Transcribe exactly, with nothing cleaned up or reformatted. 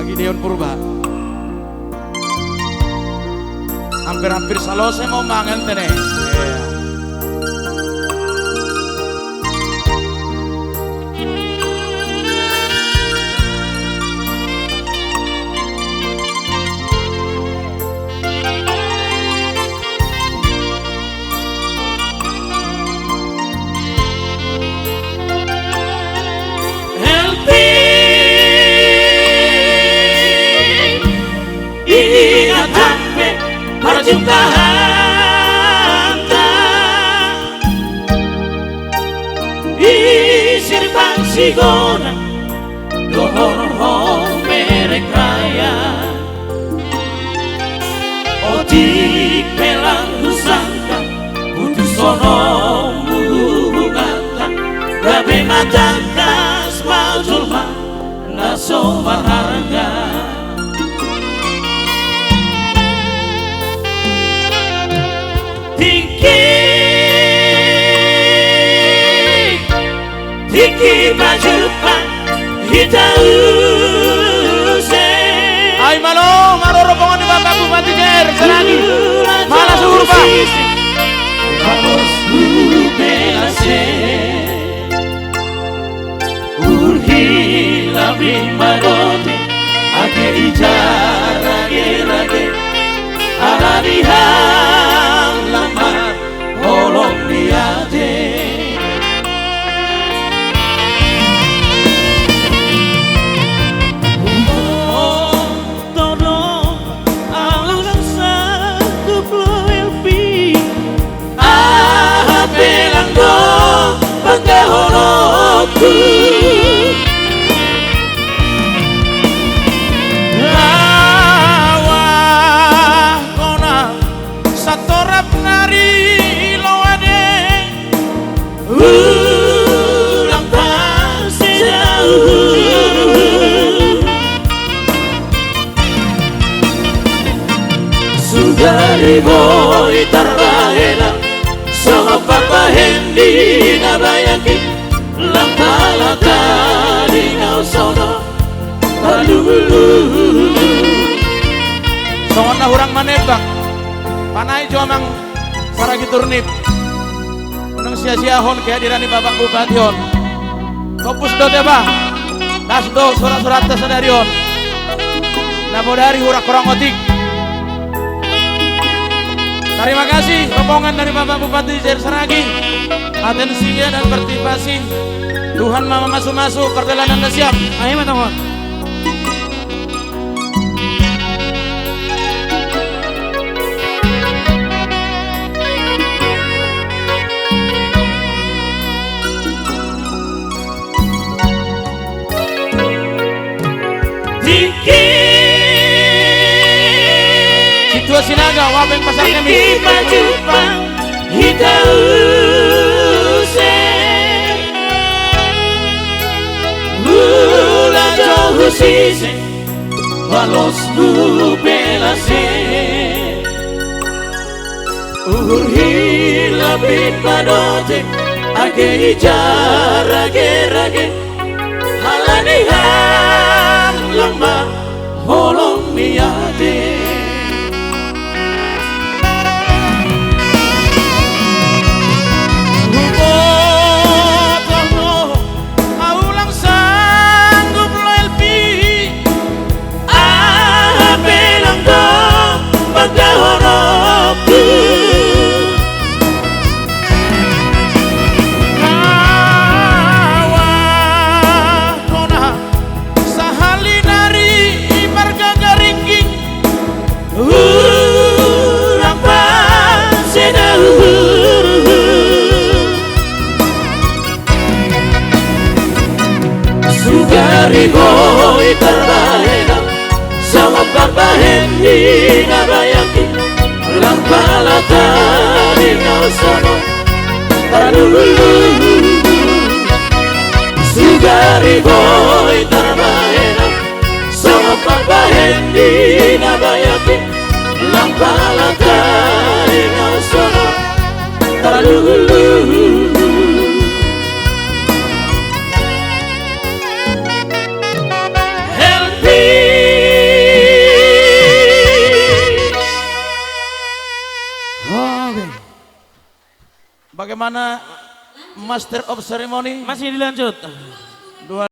Gideon Purba. Hampir-hampir salose ma mangan tene. Helpi ingat hape parjumpahanta i Siripangsigona dohot ho Merek Raya. Otik pe lang husangka putus songon hubunganta, gabe ma tangkas ma jolma na so marharga. Tingki, tingki pajumpang hita use. Ai malo, malo rombongan ni Bapak Bupati J R Saragih. Mala suhurba. Bagus bela se. Uhur hila bima dote age ija rage-rage, ala ni halaman holong ni ate. Todo alang sanggup lo Helpi. Aha pe lang do panggahononku. Lawa kona satorap nari lo ade. Ulang paseda uhur. Sugari boi tarbahen, songon parbahen ni na bayak i, lang pala taringot sonon parlungun-lungun. Songon na hurang manembang, panai jo amang Saragih Turnip. Unang sia-siahon kehadiran ni Bapak Bupati on. Topus do teba. Das do surat-suratta sadari on. Na bodari hurang-hurang otik. Terima kasih rombongan dari Bapak Bupati J R Saragih. Atensinya dan partisipasi. Tuhan ma mamasu-masu pardalanan na siap. Ayo ma tongkon. Tingki. Situasi naga, wabeng pasar kami. Tingki pajumpang hita use. Mula jo husise. Balos tu bela se. Uhur hila bima dote age ija rage-rage. Ala ni halaman holong ni ate. Huboto ho, au lang sanggup lo Helpi. Aha pe lang do panggahononku. Lawa kona sahali nari margaga ringgit. Ulang paseda uhur. Sugari boi tarbahen, songon parbahen ni na bayak i, lang pala taringot sonon parlungun-lungun. Sugari boi tarbahen, songon parbahen ni na bayak i, lang pala taringot sonon parlungun-lungun. Helpi. Bagaimana Master of Ceremony? Masih dilanjut. Dua